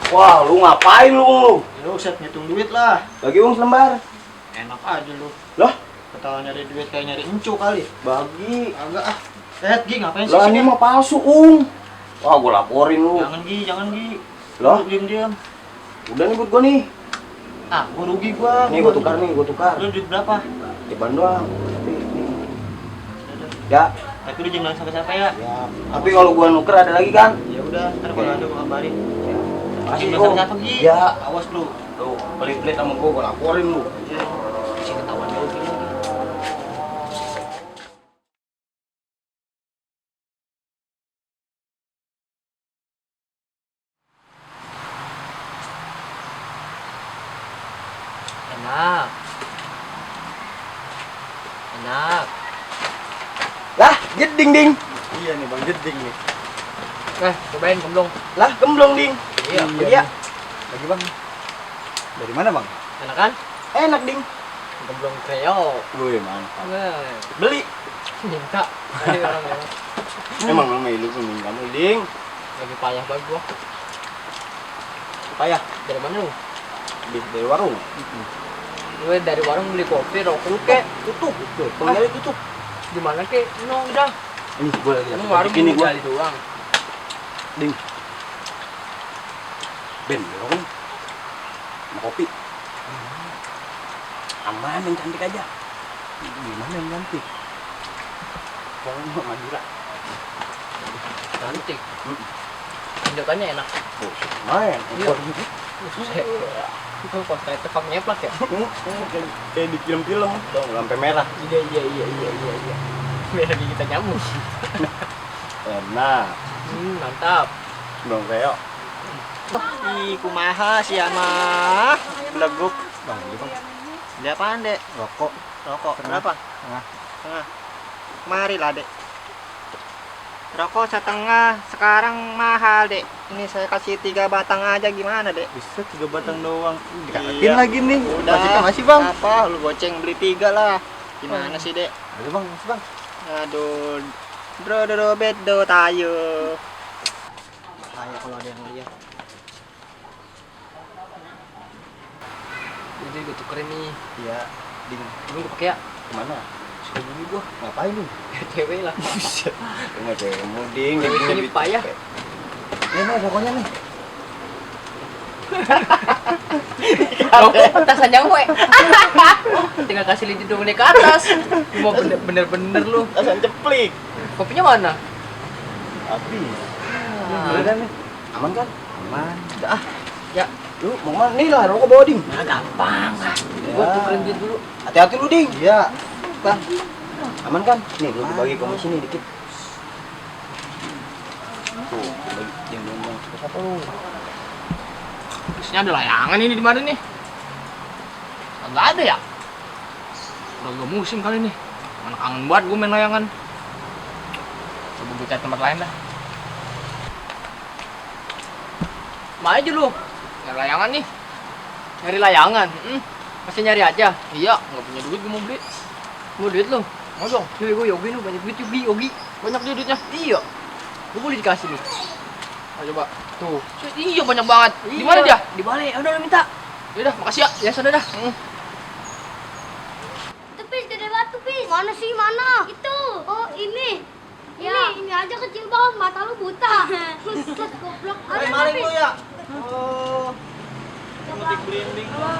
Wah, lu ngapain lu? Lu set ngitung duit lah. Bagi uang selembar. Enak aja lu. Loh? Ketawa nyari duit kayak nyari encu kali. Bagi. Agak ah. Gi ngapain sih Lah ini sini? mah palsu, Wah, gua laporin lu. Jangan Gi. Loh? Diam. Udah nih buat gua nih. Ah, gua rugi gua. Nih gua tukar. Lu duit berapa? Depan doang. Tapi nih. Ya. Tapi lu jangan sampai-sampai ya. Ya. Tapi kalau gua nuker ada lagi kan? Ya udah, ntar kalau ada gua kabarin. Ya. Makasih, Jangan Om. sampai-sampai Gi. Ya. Awas lu. Tuh, pelit-pelit sama gua laporin lu. Ya. Si ketahuan lu Gi. Enak. Lah, jeding ding. Iya nih Bang Jeding nih. Cobain gemblong. Lah, gemblong ding. Iya. Iya. Lagi Bang. Dari mana Bang? Enak kan? Enak ding. Gemblong kreo. Wih, mantap. Beli. Minta. Dari orang ya. Emang mama lu minta kamu ding. Lagi payah banget gua. Payah Dari mana lu? dari warung. Gue dari warung beli kopi, rokok kek. Tutup. Tuh, pengen tutup. Di mana kek? No, udah. Ini gua lagi. Emang warung ini gua. kali doang. Ding. Ben, dong. Mau kopi. Aman yang cantik aja. Gimana yang cantik? Kalau Madura. Cantik. Tunjukannya enak. Oh, main. Iya. Itu kok kayak tekam nyeplak ya? Kayak di film-film dong, sampai merah. Iya. Biar lagi kita nyambung. Enak. Mantap. Bang Reo. Ih, kumaha si ama. Beleguk. Bang, ini Bang. Dia apaan, Dek? Rokok. Rokok. Tengah. Berapa? Tengah. Mari lah, Dek. Rokok setengah, sekarang mahal, Dek. Ini saya kasih 3 batang aja, gimana, Dek? Bisa 3 batang doang. Dikaretin Iya. lagi nih. Udah, Masih Bang. Apa? Lu goceng beli 3 lah. Gimana sih, Dek? Ayo Bang, masih Bang. Aduh. Bro, bedo tayo. Bahaya kalau ada yang lihat. Jadi gue tukerin nih. Iya, ding. Ini gue pakai ya. Kemana? Sudah beli gua. Ngapain lu? Cewek lah. Enggak cewek muding. Cewek sini payah. Ini rokoknya nih. Tas aja gue. Tinggal kasih lidi dong ke atas. Lu mau bener-bener lu. Tasan ceplik. Kopinya mana? Api. Ah. Udah nih. Aman kan? Aman. Udah ah. Ya, Lu mau mana? Nih lah rokok bawa ding. gampang. Ya. Gua tukerin duit dulu. Hati-hati lu ding. Iya. Bang. Aman kan? Nih lu bagi komisi nih dikit. Tuh, bagi yang ngomong. Siapa lu? Terusnya ada layangan ini di mana nih? Enggak ada ya? Udah gak musim kali nih. Mana kangen banget gue main layangan. Coba gue cari tempat lain dah. Ma aja lu. Nyari layangan nih. Nyari layangan. Masih nyari aja. Iya, nggak punya duit gue mau beli. Mau duit lu? Mau dong. Nih gue Yogi lu banyak duit Yogi. Banyak duitnya. Iya. Gue boleh dikasih nih. Ayo coba. Tuh. Iya banyak banget. Di mana dia? Di balai. Udah minta. Yaudah, makasih ya. Ya sudah dah. Itu Pis, gede batu Pis. Mana sih, mana? Itu. Oh, ini. Ya. Ini aja kecil banget, mata lu buta. Terus goblok. Ada nggak, Maling Pis? lu ya? Oh. Mutik blinding lu.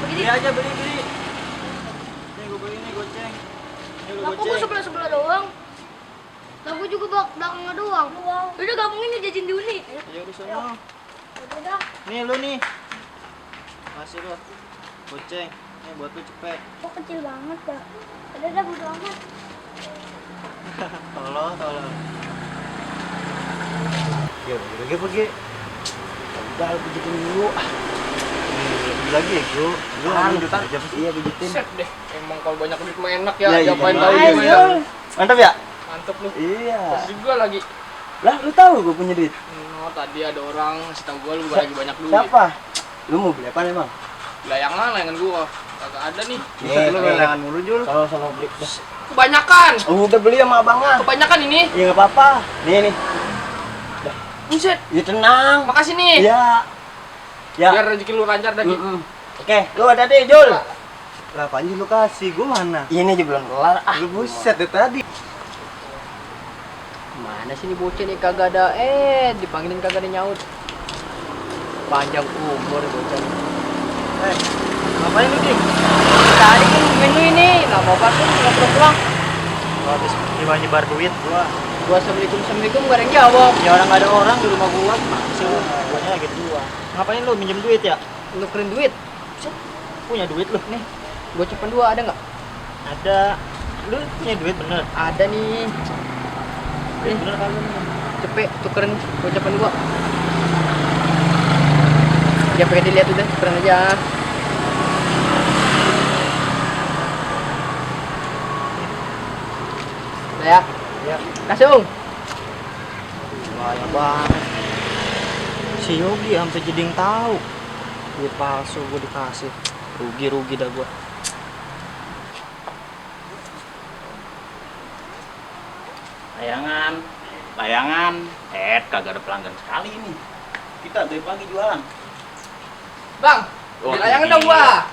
Beli aja, beli. Nih gue beli nih, goceng. Nih lu Lah, kok gua goceng. sebelah doang? Lah, gua juga belakangnya doang. Udah gampangin jajan di uni. Ayo di sana. Udah. Nih lu nih. Masih lu. Goceng. Nih buat lu cepet. Kok kecil banget, ya? Udah bodo amat. Tolong. Ya, pergi. Udah pijitin dulu. Lebih lagi ya, Bro. Juta. Iya, pijitin. Set deh. Emang kalau banyak duit mah enak ya. Ya, Siapa yang iya, tahu iya. gimana? Mantap ya? Mantep lu. Iya. Pas juga lagi. Lah, lu tahu gue punya duit? Tadi ada orang ngasih tahu gua lu lagi banyak duit. Siapa? Lu mau beli apa emang? Layangan gua. Kagak ada nih. Nih, Lu layangan mulu Jul. Sama beli. Kebanyakan. Udah beli sama abangnya. Kebanyakan ini. Iya, enggak apa-apa. Nih. Buset. Ya tenang. Makasih nih. Iya. Ya. Biar rezeki lu lancar dah, Ki. Oke, lu hati-hati, Jul. Lah apaan lu kasih? Gua mana? Ini aja belum kelar. Lu buset dari tadi. Mana sih nih bocah nih kagak ada dipanggilin kagak ada nyaut. Panjang umur bocah. Ngapain lu, Dik? Tadi kan menu ini, lama banget enggak pulang. Gua habis nyebar duit gua. Gua assalamualaikum gak ada yang jawab. Ya orang nggak ada orang di rumah gua. Masih guanya lagi dua. Ngapain lu minjem duit ya? Nukerin duit. Buset, Punya duit lu. nih. Gocepan 2 ada nggak? Ada. Lu punya duit bener? Ada nih. Duit bener kan lu? Cepet tukerin gocepan 2. Ya pengen dilihat udah, tukerin aja. Udah ya. Ya. Kasung. Bahaya banget. Si Yogi sampai jeding tahu. Duit palsu gua dikasih. Rugi dah gua. Layangan, kagak ada pelanggan sekali ini. Kita dari pagi jualan. Bang, Oh, layangan ini dong gua.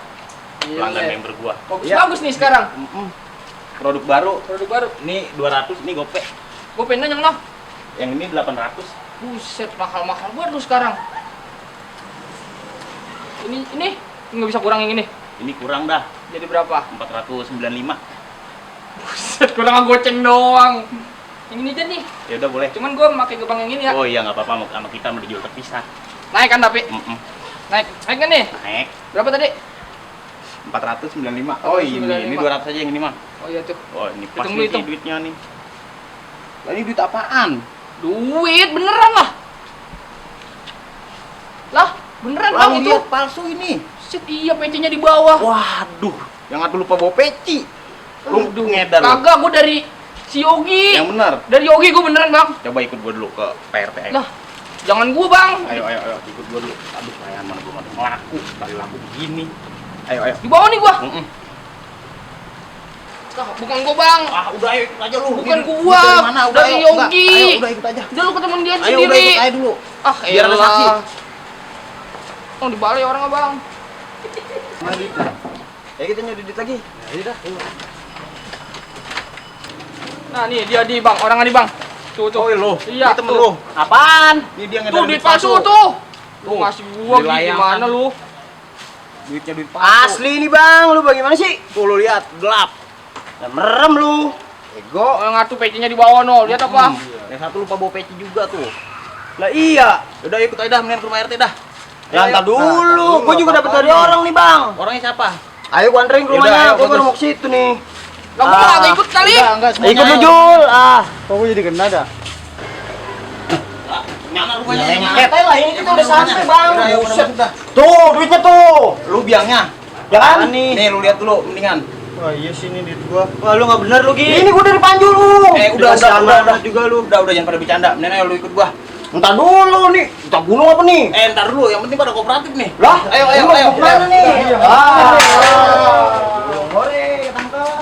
Pelanggan Iya, member gua. bagus nih sekarang. Produk baru. Produk baru. Ini 200, ini gope. Gua pengen nanya noh. Yang ini 800. Buset, mahal-mahal buat lu sekarang. Ini nggak bisa kurang yang ini. Ini kurang dah, Jadi berapa? 495. Buset, kurang goceng doang. Yang ini aja nih. Ya udah boleh. Cuman gua pakai gebang yang ini ya. Oh iya nggak apa-apa, sama kita mau dijual terpisah. Naik kan tapi? Naik kan nih? Naik Berapa tadi? 495. Oh ini 200 aja yang ini mah. Oh iya tuh. Oh ini pas Hitung nih dulu, hitung. duitnya nih. Lah ini duit apaan? Duit beneran lah. Lah, beneran bang itu. lihat palsu ini. Set, iya PC-nya di bawah. Waduh, yang aku lupa bawa peci. Lu Aduh, ngedar lu. Kagak, gua dari si Yogi. Yang benar. Dari Yogi gua beneran bang. Coba ikut gua dulu ke PRT. Ayo. Lah, jangan gua bang. Ayo ikut gua dulu. Aduh, layan mana gua mau ngelaku, kali laku begini. Ayo. Di bawah nih gua. Lah, bukan gua bang. Ah, udah ayo ikut aja lu. Bukan Ini- gua, ini dari mana? Udah, dari ayo, Yogi. enggak. Ayo, udah ikut aja. Udah lu ketemu dia Ayo sendiri. udah ikut aja dulu. Ah, Biar ada saksi. Oh, dibalik orang abang. Ya kita nyari duit lagi. Ya udah. Nah, nih dia di bang, orang di bang. Tuh. Oh, lu. Iya, Ini temen tuh. lu. Apaan? Ini dia ngedar Tuh duit palsu tuh. Tuh ngasih gua Beli layangan. gimana lu? Duitnya duit palsu. Asli nih, Bang. Lu bagaimana sih? Tuh lu lihat, gelap. Ya, merem lu. Ego. Oh, ngatu PC-nya di bawah no. Lihat apa? Yang satu lupa bawa peci juga tuh. Lah iya. Udah ikut aja dah, mendingan ke rumah RT dah. Ya, Ayo, ntar ayo. dulu. Gua juga dapat dari apa-apa orang nih, Bang. Orangnya siapa? Ayo gua anterin ke Yaudah, rumahnya. ayo, Gua baru bagus. mau ke situ nih. Lah gua kagak ikut kali. Enggak semuanya. Ikut lu, ayo. Jul. Kok gua jadi kena dah? Mana rumahnya? Lengket lah, ini kita udah sampai, Bang. Udah, ayo, Buset. udah. Tuh, duitnya tuh. Lu biangnya. Ya kan? Nih lu lihat dulu mendingan. Wah iya sih ini duit gua. Wah lu nggak bener lu Gi. Ini gua dari Panjul lu. Udah Dikasih amanah juga lu. Udah jangan pada bercanda. Mendingan ayo lu ikut gua. Entar dulu nih. Kita gunung apa nih? Ntar dulu, yang penting pada kooperatif nih. Lah, ayo. lu mau kemana nih? Hore, ketangkep.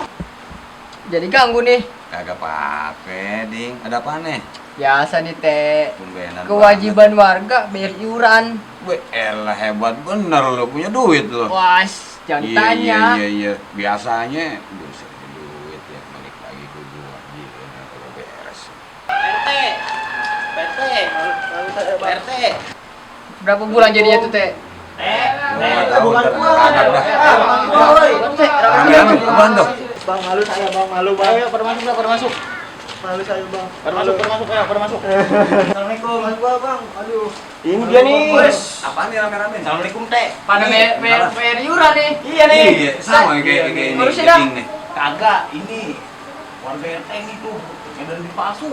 Jadi ganggu nih. Kagak apa-apa, Ding. Ada apa nih? Biasa nih, Teh. Tumbenan Kewajiban warga bayar iuran. banget. Elah hebat bener lo punya duit lo. Was, jangan tanya. Iya. Biasanya buset duit ya balik lagi ke gua gitu nah, kalau beres. PRT. Berapa bulan jadinya tuh, Teh? Bukan gua. Rame-rame, apaan tuh? Bang malu saya bang malu bang. Ayo pada masuk. Malu saya bang. Pada masuk. Assalamualaikum. Malu gua bang. Aduh. Ini dia nih. Apaan nih rame-rame? Assalamualaikum Teh. Pada bayar iuran nih. Iya nih. Iya, sama kayak ini. Ngurusnya dah. Ding nih. Kagak, ini warga RT ini tuh ngedar duit palsu.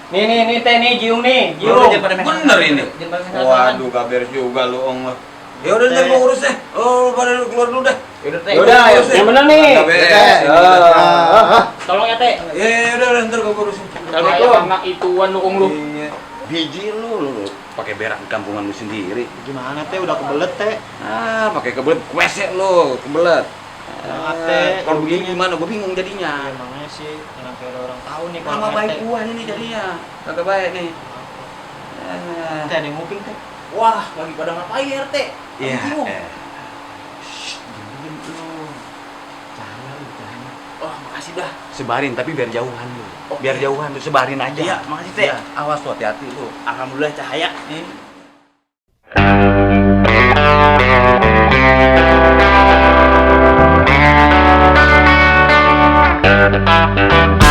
Nih Teh nih, Jiung nih. Udah, jangan pada Bener ini. Jangan pada main-main. Waduh, gak beres juga lu ong lo. Ya udah ntar gua urus deh. Oh, pada lu keluar dulu deh. Yaudah Teh. Yaudah, urus deh. yang bener nih. Gak beres. Tolong ya Teh. Ya udah ntar gua urusin. Kayak anak ituan lu lu. Iya. Biji lu pakai berak di kampungan lu sendiri. Gimana Teh udah kebelet Teh? Ah, pakai kebelet WC lu, kebelet. Teh. Kalau begini gimana? Gua bingung jadinya. Emangnya sih kenapa ada orang tahu nih Nama baik gua ini jadinya. Kagak baik nih. Teh ada yang nguping teh. Wah, lagi pada ngapain RT? Iya. Bingung. Diam lu. Cahaya lu, cahaya. Oh, makasih dah. Sebarin tapi biar jauhan lu. Oke. Biar jauhan lu, sebarin aja. Iya, makasih teh. Iya, awas lu, hati-hati lu. Alhamdulillah cahaya. Thank you.